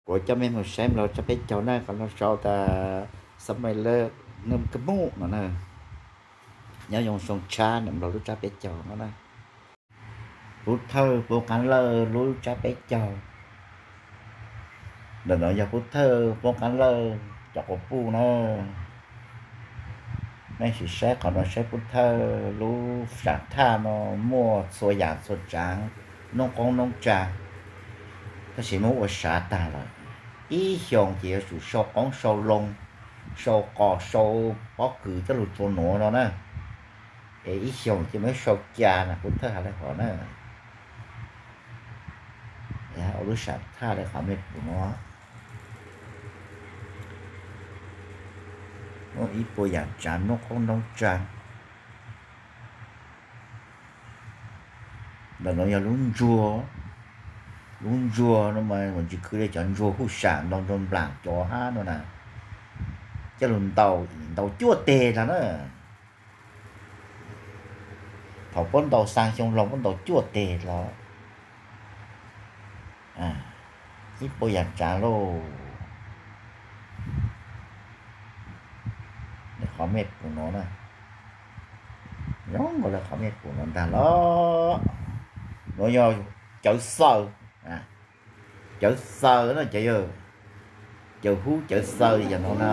Kuv coj mej mus saib nplog tsab peb caug na, qhov no sau tas Xab Maiv Lawj Neej Kab Muj no na. Nyob Yoo Xoo Tshab na, nplog lub tsab peb caug no na. Pub Thawj Pub Qaab Lawj lub tsab peb caug. Ntawm no yog Pub Thawj Pub Qaab Lawj cov quas puj na. Mej sim saib qhov no saib Pub Thawj lub sam thaj no muaj txhua yam txhua tsaav, noob qoob noob tsaa, tab sis muab ua sav tag lawm. Ib xyoos ces yuav tsum sau qoob sau loo, sau qos sau pob kws coj lug tsua nuav no na. Es ib xyoos ces muab sau ca na, Pub Thawj has le hov na. Ua lub sam thaj le qhov mej pum no. Muaj ib puas yam tsaav noob qoob noob tsaa. Ntawm no yog lub ntsuag, lub ntsuag no mas ntsis khwv le cov ntsuag huj sam ntau ntsuag nplaam cov hab no na, coj lug ntaus, ntaus cuaj teg tag na. Thaum puab ntaus xaa xyoo laug puab ntaus cuaj teg los ib puas yam tsaav lauj. Qhov mej pum no na, zoo nkaus le qhov mej pum no ntag los. Nuav yog cawv xaws, cawv xaws na, cawv hub cawv xaws yog no na.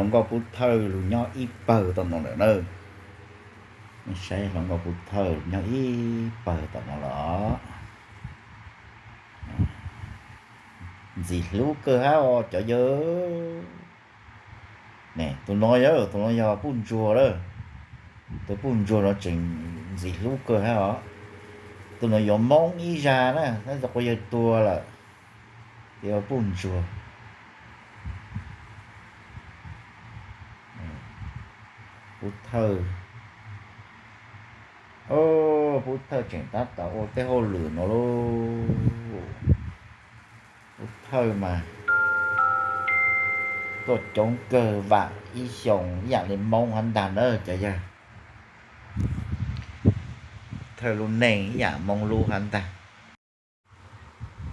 Hluas nkauj Pub Thawj los nyob ib pawg tom no lawm na. Nej saib, hluas nkauj Pub Thawj nyob ib pawg tom no los. Ntxim hlub kawg hab os cov yawg. Tus no yog, tus no yog Pub Ntsuag lawm. Tus Pub Ntsuag no tseem ntxim hlub kawg hab os. Tus no yuav Moob ib zag na, tab sis quas yawg tuag lawm. Ces yog Pub Ntsuag. Pub Thawj. Pub Thawj tseem tab tom ua tej hauj lwm no lauj. Pub Thawj mas tuaj coob kawg, vam ib xyoos ib yam li Moob hab ntag na cov yawg. Thawj lub neej ib yam Moob lub hab ntag.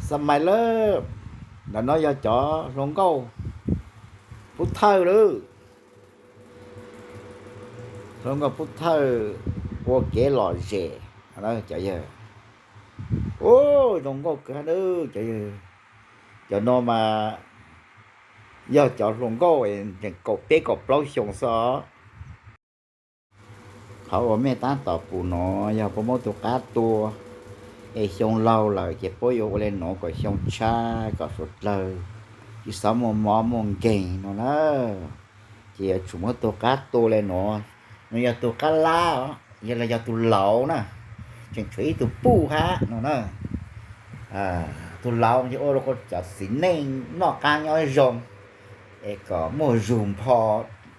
Xa mais lawm, ntawm no yog cov hluas nkauj Pub Thawj lawm. Hluas nkauj Pub Thawj ua kev lom zem cov yawg. Ub, zoo nkauj kawg hab cov yawg. Cov no mas yog cov hluas nkauj es tseem kaum peb kaum plaub xyoo xwb os. Qhov uas mej tab tom pum no yog puab muab tus qab tua, es xyoo laug lawm ces puab yuav ua le nuav kom xyoo tshab kom suav dlawg tsis txhob muaj mob muaj nkeeg no na. Ces yuav tsum muab tus qab tua le nuav. Nws yog tus qab lab os, yog los yog tus laus na, tseem tshuav ib tug puj hab no na. Tus laus ces ua rau cov txiv neej noj qab nyob zoo, es kom muaj zug npho,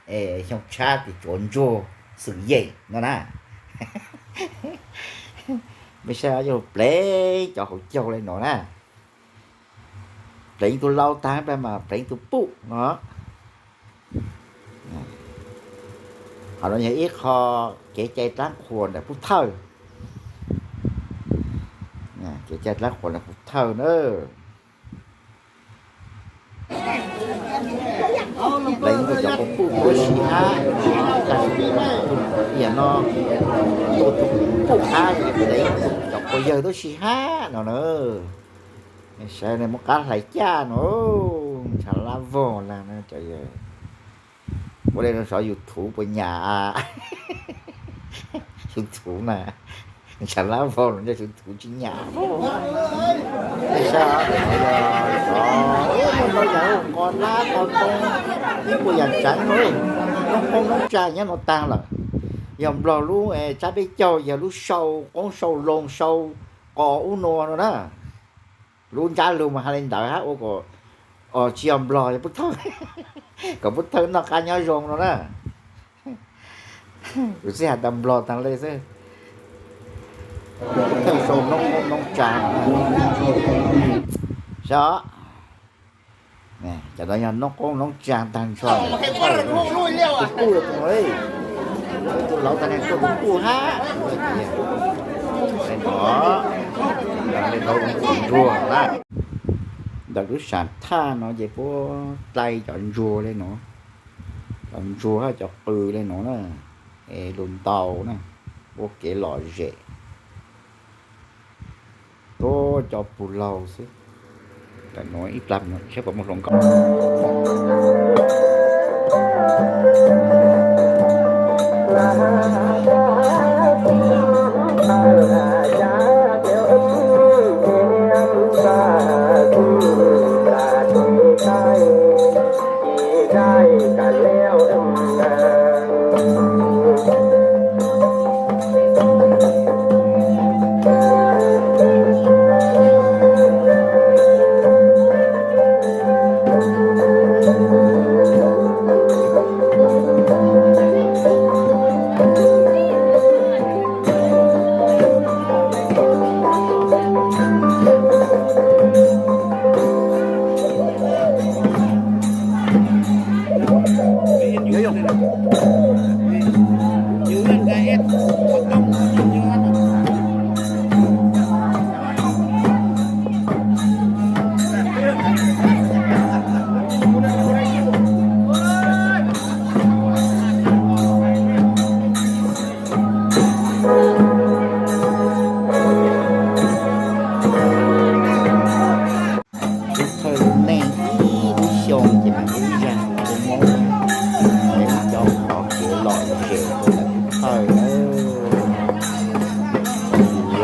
es xyoo tshab ces tsuav ntsuag xwm yeem no na. Mej saib, yuav pleev cov hauv caug le nuav na. Pleev tus laus tag mas pleev tus puj no. Qhov no yog ib qho kev cai dlaab qhuas ntawm Pub Thawj. Kev cai dlaab qhuas ntawm Pub Thawj na. Pleev tus cov quas puj puab sib hab, ib yam no tua tus puj hab, pleev cov quas yawg tuab sib hab no na. Saib muab qab hlais caj no, ntshav lab vog lawm na cov yawg. Ua le nuav sov YouTube puas nyam? YouTube na, ntshav lab vog los ntshav YouTube tsis nyam. Sov, muaj ntau yam, qos lab qos ntoo, ib puas yam tsev, noob qoob noob tsaag nyob no taag lawm. Yog Nplog lub tsab peb caug yog lub sau qoob sau loo sau qos ub nua no na. Lub ntsab lug mas has le ntawd hab ua kom, tsis yog Nplog, yog Pub Thawj, kom Pub Thawj noj qab nyob zoo no na. Kuv txib has tas Nplog taag le xwb. Pub Thawj sau noob qoob noob tsaag. Sov, cov no yog noob qoob noob tsaag taag nrho. Tus puj, tus laus taag ne, tus puj hab. Ntawm lub sam thaj no ces puab dai cov ntsuag le no, cov ntsuag hab cov qws le no na, es lug ntaus na, ua kev lom zem. Tuab cov pug laug xwb. Ntawm nuav ib plag saib puas muaj hluas nkauj.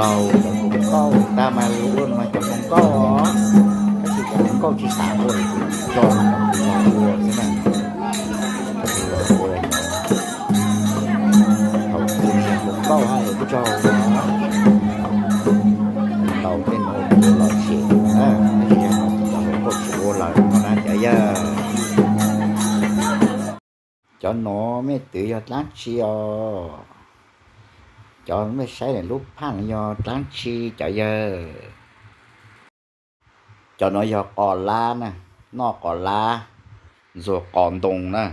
Tau cov hluas nkauj tag mas ua no mas cov hluas nkauj os, tab sis cov hluas nkauj tsis xav ua li, tso cov hluas ua xwb na. Cov hluas ua, thaum twg hluas nkauj hab lawv tsaug no, tau tej nuav los tsev na, tab sis cov hluas nkauj tsis ua lawm no na cov yawg. Cov nuav mej twv yog dlaab tsi os? Cov mej saib lub phaj nuav yog dlaab tsi cov yawg? Cov nuav yog qos lab na, noj qos lab, ntxuag qos ntoo na.